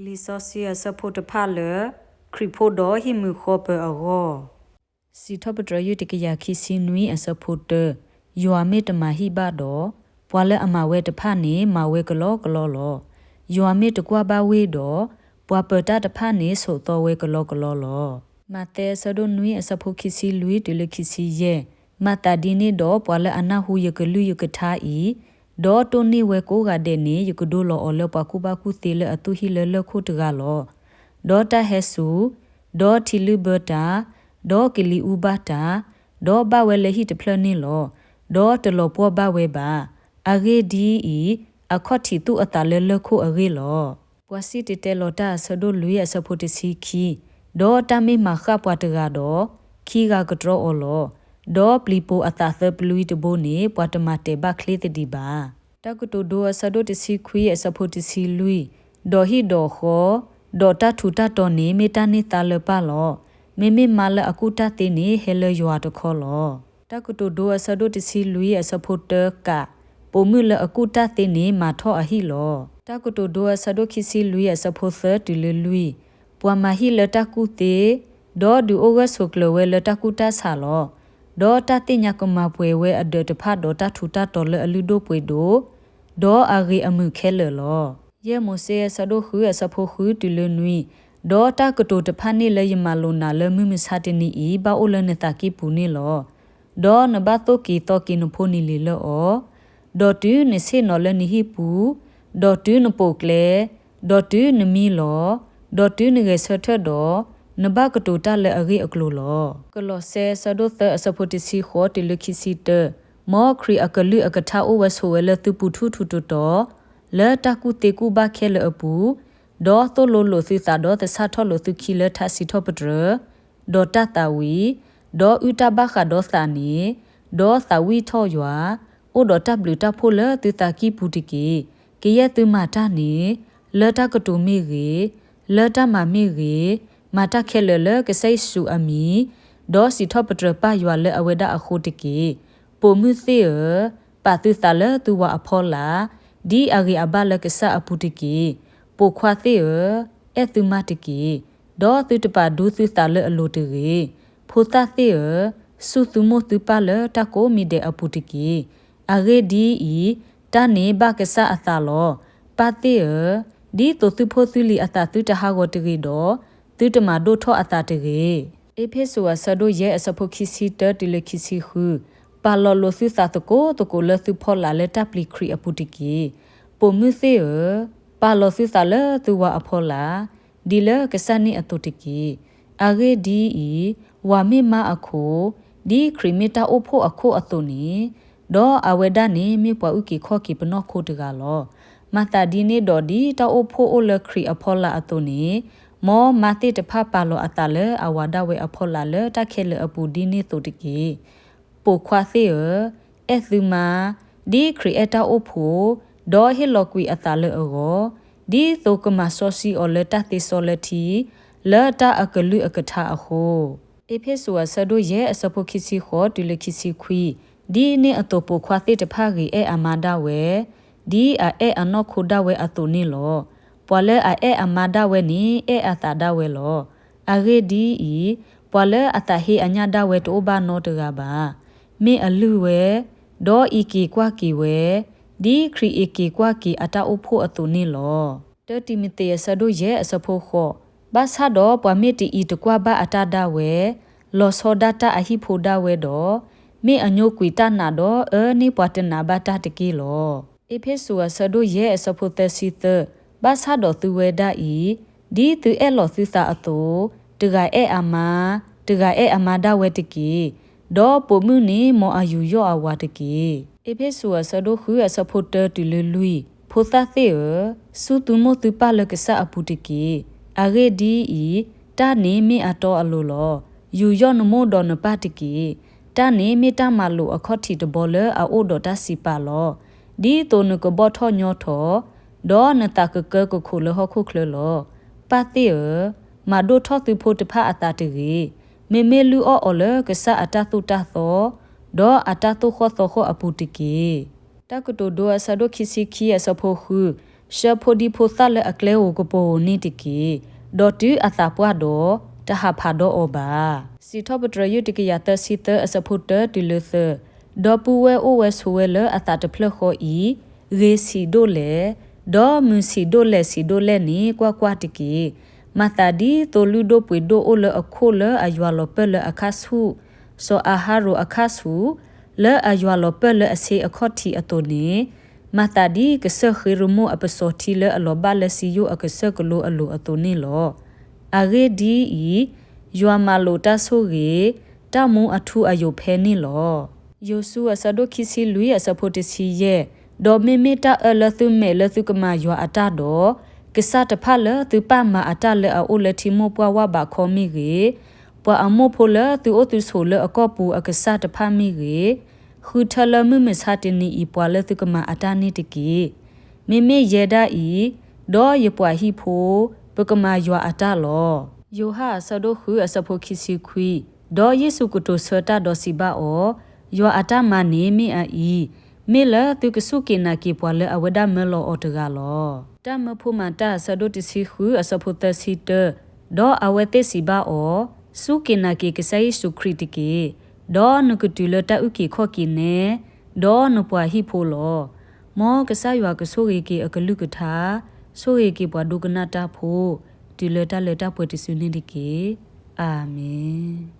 လံာ်စီဆှံအဆၢဖိတဖၣ်လၢ ခရံာ်ဖိဒီးဟံၣ်မုာ်ဃီပၢၤအဂီၢ်. စံးထီၣ်ပတြၢၤ ယုၢ်တကယၤခံဆံနွံ အဆၢဖိတၢ, ယွၤမ့ၢ်တမၤဟံၣ်ဘၣ်ဒီး, ပှၤလၢအမၤဝဲတဖၣ်န့ၣ် မၤဝဲကလီကလီလီၤ. ယွၤမ့ၢ်တကွၢ်ဘၣ်ဝ့ၢ်ဒီး, ပှၤပၢၤတၢ်တဖၣ်န့ၣ် ဆိးသီဝဲကလီကလီလီၤ. မးသဲ အဆၢဒိၣ်နွံ အဆၢဖိခံဆံလွံၢ် တုၤလၢခံဆံယဲၢ်, မၤသးဒ်န့ၣ်ဒီး ပှၤလၢအနၢ်ဟူယကလုၢ်ယကထါအံၤ, ဒီးတိၢ်နီၣ်ဝဲကိးဂၤဒဲးန့ၣ် ယကဒိလီၤအီၤလၢ ပှၤကူၣ်ဘၣ်ကူၣ်သ့လၢအသူၣ်ဟံၣ်လၢလၢၢ်ခိၣ်တဂၤလီၤ. ဒီးတၢ်ဟဲစူၤ, ဒီးထံလုၢ်ဘၢတၢ်, ဒီးကလံၤအူဘၣ်တၢ်, ဒီးဘၣ်ဝဲလၢဟံၣ်တဖျၢၣ်န့ၣ်လီၤ. ဒီးတလီၤပှီၢ်ဘၣ်ဝဲဘၣ်. အဂ့ၢ်ဒ်အံၤ, အခီၣ်ထံးသူၣ်အသးလၢလၢၢ်ခိၣ်အဂ့ၢ်လီၤ. ပှၤစံၣ်တဲၤတဲလီၤတၢ် အဆၢဒိၣ်လွံၢ် အဆၢဖိတဆံခံ, ဒီးတၢ်မ့ၢ်မၤဃၣ်ပှၤတဂၤဒီး, ခံဂၤကတြီအီၤလီၤ. ဒီးပျံၤပိာ်အသးသၢပျံၤတဘိန့ၣ် ပှၤတမၤတဲာ်ဘၣ်ချ့သဒံးဘၣ်. တၢ်ကတိၤဒိ အဆၢဒိၣ်တဆံခွံ အဆၢဖိတဆံလွံၢ်, ဒီးဟံၣ်ဒီးဃီ, ဒီးတၢ်ထူးတၢ်တီၤန့ၣ် မ့ၢ်တၢ်န့ၢ်သါလၢပၢ်လီၤ. မ့မ့ၢ်မါလၢအကူၣ်တၢ်သ့န့ၣ် ဟဲလၢယွၤတခီလီၤ. တၢ်ကတိၤဒိ အဆၢဒိၣ်တဆံလွံၢ် အဆၢဖိတၢကး, ပိာ်မုၣ်လၢအကူၣ်တၢ်သ့န့ၣ် မၤထီၣ်အဟံၣ်လီၤ. တၢ်ကတိၤဒိ အဆၢဒိၣ်ခံဆံလွံၢ် အဆၢဖိသၢတုၤလၢလွံၢ်, ပှၤမၤဟံၣ်လၢတၢ်ကူၣ်သ့, ဒီးဒုးအိၣ်ဂၢၢ်ဆိးကျၢၤဝဲလၢတၢ်ကူၣ်တၢ်ဆးလီၤ. ဒီးတၢ်သ့ၣ်ညါကမၤပှဲၤဝဲအဒၢးတဖၣ်ဒီးတၢ်ထူးတၢ်တီၤလၢအလုၢ်ဒိၣ်ပှ့ၤဒိၣ်, ဒီးအဂ့ၤအမုာ်ခဲလၢာ်လီၤ. ယဲၢ်မိၤၡ့ အဆၢဒိၣ်ဃု အဆၢဖိဃုတုၤလၢနွံ, ဒီးတၢ်ကတိၤတဖၣ်န့ၣ်လၢယမၤလိာ်နၤလၢမုၢ်မဆါတနံၤအံၤ ဘၣ်အိၣ်လၢနသးကံၢ်ပူၤန့ၣ်လီၤ. ဒီးနဘၣ်သိၣ်က့ၤသီက့ၤနဖိနလံၤလၢအီၤ, ဒီးတုၤနဆ့ၣ်နီၤလၢနဟံၣ်ပူၤ, ဒီးတုၤနပိာ်ကျဲ, ဒီးတုၤနမံလီၤ, ဒီးတုၤနဂဲၤဆၢထၢၣ်ဒီး, နဘၣ်ကတိၤတၢ်လၢအဂ့ၢ်အကျိၤလီၤ. ကလီးစဲ အဆၢဒိၣ်သၢ အဆၢဖိတဆံဃိးတုၤလၢခံဆံတၢ, မ်ခရံာ်အကလုၢ်အကထါအိၣ်ဝဲဆိးဝဲလၢသုပူၤထူၣ်ထူးတီၤတီၤ, လၢတၢ်ကူၣ်သ့ကူၣ်ဘၣ်ခဲလၢာ်အပူၤ, ဒီးသိၣ်လိလိာ်သုသးဒီးသဆၣ်ထီၣ်လိာ်သုခံလၢထါစံးထီၣ်ပတြၢၤ, ဒီးတၢ်သးဝံၣ်, ဒီးအုၣ်တၢ်ဘၣ်ဃးဒီးသးန့ၣ်, ဒီးသးဝံၣ်ထီၣ်ယွၤ, အိၣ်ဒီးတၢ်ဘျုးတၢ်ဖှိၣ်လၢသုသးကံၢ်ပူၤတက့ၢ်. ကယဲၢ်သုမၤတၢ်န့ၣ်, လၢတၢ်ကတိၤမ့ၢ်ဂ့ၤ, လၢတၢ်မၤမ့ၢ်ဂ့ၤ, မၤတၢ်ခဲလၢာ်လၢကစၢ်ယ့ၣ်ၡူးအမံၤ, ဒီးစံးထီၣ်ပတြၢၤပၢ်ယွၤလၢအဝဲဒၣ်အဃိတက့ၢ်. ပိာ်မုၣ်သ့ၣ်ဧၢ, ပာ်သုသးလၢသုဝၤအဖီလာ်, ဒ်အဂ့ၤအဘၣ်လၢကစၢ်အပူၤတက့ၢ်. ပိာ်ခွါသ့ၣ်ဧၢ, အဲၣ်သုမါတက့ၢ်. ဒီးသုတပာ်ဒူသုသးလၢအလိၤတဂ့ၤ. ဖိသၣ်သ့ၣ်ဧၢ, စူၢ်သုမိၢ်သုပၢ်လၢတၢ်ကိးမံၤဒဲးအပူၤတက့ၢ်. အဂ့ၢ်ဒ်အံၤ, တၢ်န့ၣ်ဘၣ်ကစၢ်အသးလီၤ. ပၢ်သ့ၣ်ဧၢ, ဒ်သိးသုဖိသုလံၤအသးသုတဟးဂီၤတဂ့ၤဒီး, သုတမၤဒိၣ်ထီၣ်အသးတဂ့ၤ. အ့းဖ့းစူး အဆၢဒိၣ်ယဲၢ် အဆၢဖိခံဆံတၢတုၤလၢခံဆံဃု, ပာ်လီၤလိာ်သုသးသကိးသကိးလၢသုဖီလာ်လၢတၢ်ပျံၤခရံာ်အပူၤတက့ၢ်. ပိာ်မုၣ်သ့ၣ်ဧၢ, ပာ်လီၤသုသးလၢသုဝၤအဖီလာ်, ဒ်လၢကစၢ်န့ၣ်အသိးတက့ၢ်. အဂ့ၢ်ဒ်အံၤ, ဝၤမ့ၢ်မါအခိၣ်, ဒ်ခရံာ်မ့ၢ်တၢ်အိၣ်ဖှိၣ်အခိၣ်အသိးန့ၣ်, ဒီးအဝဲဒၣ်န့ၣ်မ့ၢ်ပှၤအုၣ်က့ၤခီၣ်က့ၤပနီၢ်ခိတဂၤလီၤ. မၤသးဒ်န့ၣ်ဒီးဒ်တၢ်အိၣ်ဖှိၣ်အိၣ်လၢခရံာ်အဖီလာ်အသိးန့ၣ်, မ်မါသ့ၣ်တဖၣ်ပာ်လီၤအသးလၢအဝၤဒၣ်ဝဲအဖီလာ်လၢတၢ်ခဲလၢာ်အပူၤဒ်န့ၣ်သိးတက့ၢ်. ပိာ်ခွါသ့ၣ်ဧၢ, အဲၣ်သုမါ, ဒ်ခရံာ်အဲၣ်တၢ်အိၣ်ဖှိၣ်, ဒီးဟ့ၣ်လီၤကွံာ်အသးလၢအဂီၢ်, ဒ်သိးကမၤစီဆှံအီၤလၢတၢ်သ့စီလၢထံ, လၢတၢ်အကလုၢ်အကထါအဃိ. အ့းဖ့းစူး အဆၢဒိၣ်ယဲၢ် အဆၢဖိခံဆံဃိးတုၤလၢခံဆံခွံ, ဒ်န့ၣ်အသိးပိာ်ခွါသ့ၣ်တဖၣ်ဂ့ၤအဲၣ်အမါဒၣ်ဝဲ, ဒ်အအဲၣ်အနီၢ်ခိဒၣ်ဝဲအသိးန့ၣ်လီၤ. ပှၤလၢအအဲၣ်အမါဒၣ်ဝဲန့ၣ် အဲၣ်အသးဒၣ်ဝဲလီၤ. အဂ့ၢ်ဒ်အံၤ, ပှၤလၢအသးဟ့အညၣ်ဒၣ်ဝဲတအိၣ်ဘၣ်နီတဂၤဘၣ်. မ့ၢ်အလုၢ်ဝဲ, ဒီးအံးက့ၤကွၢ်က့ၤဝဲ, ဒ်ခရံာ်အံးက့ၤကွၢ်က့ၤအတၢ်အိၣ်ဖှိၣ်အသိးန့ၣ်လီၤ. တၢတံၤမသ့း အဆၢဒိၣ်ယဲၢ် အဆၢဖိဃိး, ဘၣ်ဆၣ်ဒီးပှၤမ့ၢ်တအံးတကွၢ်ဘၣ်အတၢ်ဒၣ်ဝဲ, လီၤဆီဒၣ်တၢ်အဟံၣ်ဖိဒၣ်ဝဲဒီး, မ့ၢ်အညိကွံာ်တၢ်နာ်ဒီး အၢန့ၢ်ပှၤတနာ်ဘၣ်တၢ်တက့ၢ်လီၤ. အ့းဖ့းစူး အဆၢဒိၣ်ယဲၢ် အဆၢဖိသၢဆံသၢ, ဘၣ်ဆၣ်ဒီးသုဝဲဒၣ်အံၤ, ဒ်သုအဲၣ်လီၤသုသးအသိး, တဂၤအဲၣ်အမါ, တဂၤအဲၣ်အမါဒၣ်ဝဲတက့ၢ်. ဒီးပိာ်မုၣ်န့ၣ်မ်အယူးယီၣ်အဝၤတက့ၢ်. အ့းဖ့းစူး အဆၢဒိၣ်ဃု အဆၢဖိတၢတုၤလၢလွံၢ်, ဖိသၣ်သ့ၣ်ဧၢ, စူၢ်သုမိၢ်သုပၢ်လၢကစၢ်အပူၤတက့ၢ်. အဂ့ၢ်ဒ်အံၤ, တၢ်န့ၣ်မ့ၢ်အတီအလိၤလီၤ. ယူးယီၣ်နမိၢ်ဒီးနပၢ်တက့ၢ်. တၢ်န့ၣ်မ့ၢ်တၢ်မၤလိာ်အခီၣ်ထံးတဘီလၢအအိၣ်ဒီးတၢ်စံးပာ်လီၤ. ဒ်သိးနကဘီၣ်ထီၣ်ညီထီၣ်, ဒီးနသးကကၢကခိးလၢဟီၣ်ခိၣ်ချၢလီၤ. ပၢ်သ့ၣ်ဧၢ, မၤဒိၣ်ထီၣ်သုဖိတဖၣ်အသးတဂ့ၤ. မ့မ့ၢ်လုၢ်အီၣ်အီၤလၢကစၢ်အတၢ်သိၣ်တၢ်သီ, ဒီးအတၢ်သိၣ်ဃီၣ်သီဃီၣ်အပူၤတက့ၢ်. တၢ်ကတိၤဒိ အဆၢဒိၣ်ခံဆံခံ အဆၢဖိဃု, ဆှၢဖိဒံဖိသၣ်လၢအကျဲဧိၤကပီၤဧိၤန့ၣ်တက့ၢ်. ဒီးတုၤအသးပှၢ်ဒီး, တဟးဖးဒီးအီၤဘၣ်. စံးထီၣ်ပတြၢၤ ယုၢ်တကယၤသၢဆံသၢ အဆၢဖိတၢတုၤလၢသၢ, ဒီပုၢ်ဝဲၢ်အိၣ်ဝဲဆိးဝဲလၢအသးတဖျၢၣ်ဃီအံၤ, ဂ့ၤဆံးဒိၣ်လဲၣ်, ဒီးမုာ်ဆံးဒိၣ်လဲၣ်ဆံးဒိၣ်လဲၣ်န့ၣ် ကွၢ်ကွၢ်တက့ၢ်. မၤသးဒ်သိလူၢ်ဒိၣ်ပှ့ၤဒိၣ်အိၣ်လၢအခိၣ်လၢအယွၤလီၤပၢၢ်လၢအခၣ်ဆူၣ်, စီၤအၤဟရိၣ်အခၣ်ဆူၣ်, လၢအယွၤလီၤပၢၢ်လၢအဆ့အခီၣ်ထံးအသိးန့ၣ်, မၤသးဒ်ကစၢၢ်ဃ့ရမိၣ်အပစီၤထံလၢအလီၤဘၣ်လၢစံယိၣ်အကစၢၢ်ကလိအလိၤအသိးန့ၣ်လီၤ. အဂ့ၢ်ဒ်အံၤ, ယွၤမၤလိာ်တၢ်ဆိၣ်ဂ့ၤ, တၢ်မူအထူအယိာ်ဖဲန့ၣ်လီၤ. ယိၤၡူအဆၢဒိၣ်ခံဆံလွံၢ်အဆၢဖိတဆံယဲၢ်, ဒီးမ့မ့ၢ်တၢ်အၢလၢသုမဲာ်လၢသုကမၤယွၤအတၢ်ဒီး, ကစၢ်တဖၣ်လၢသုပာ်မၤအတၢ်လၢအအိၣ်လၢထံမိၢ်ပှၢ်ဝၣ်ဘးခီမ့ၢ်ဂ့ၤ, ပှၤအမိၢ်ဖိလၢသုအိၣ်သုဆိးလၢအကီၢ်ပူၤအကစၢ်တဖၣ်မ့ၢ်ဂ့ၤ, ဃုထၢလၢမုၢ်မဆါတနံၤအံၤပှၤလၢသုကမၤအတၢ်န့ၣ်တက့ၢ်. မ့မ့ၢ်ယဲဒၣ်အံၤ, ဒီးယပှၤဟံၣ်ဖိ, ပကမၤယွၤအတၢ်လီၤ. ယိၤဟၣ်အဆၢဒိၣ်ဃုအဆၢဖိခံဆံခွံ, ဒီးယ့ၣ်ၡူးကတိၤဆၢတၢ်ဒီးစံးဘၣ်အီၤ, ယွၤအတၢ်မၤန့ၣ်မ့ၢ်အအံၤ, မ့ၢ်လၢသုကစူၢ်က့ၤနာ်က့ၤပှၤလၢအဝဲဒၣ်မၢလီၤအီၤတဂၤလီၤ. တၢ်မၢဖိမၤတၢ်အဆၢဒိၣ်တဆံဃုအဆၢဖိသၢဆံတၢ, ဒီးအဝဲသ့ၣ်စံးဘၣ်အီၤ, စူၢ်က့ၤနာ်က့ၤကစၢ်ယ့ၣ်ၡူးခရံာ်တက့ၢ်, ဒီးနကတုၤလၢတၢ်အုၣ်က့ၤခီၣ်က့ၤနဲ, ဒီးနပှၤဟံၣ်ဖိလီၤ. မ်ကစၢ်ယွၤကဆိၣ်ဂ့ၤက့ၤအကလုၢ်ကထါ, ဆိၣ်ဂ့ၤက့ၤပှၤဒိကနၣ်တၢ်ဖိ, တုၤလၢတၢ်လၢတၢ်ပှဲၤတစုန့ၣ်တက့ၢ်. အၤမ့ၣ်.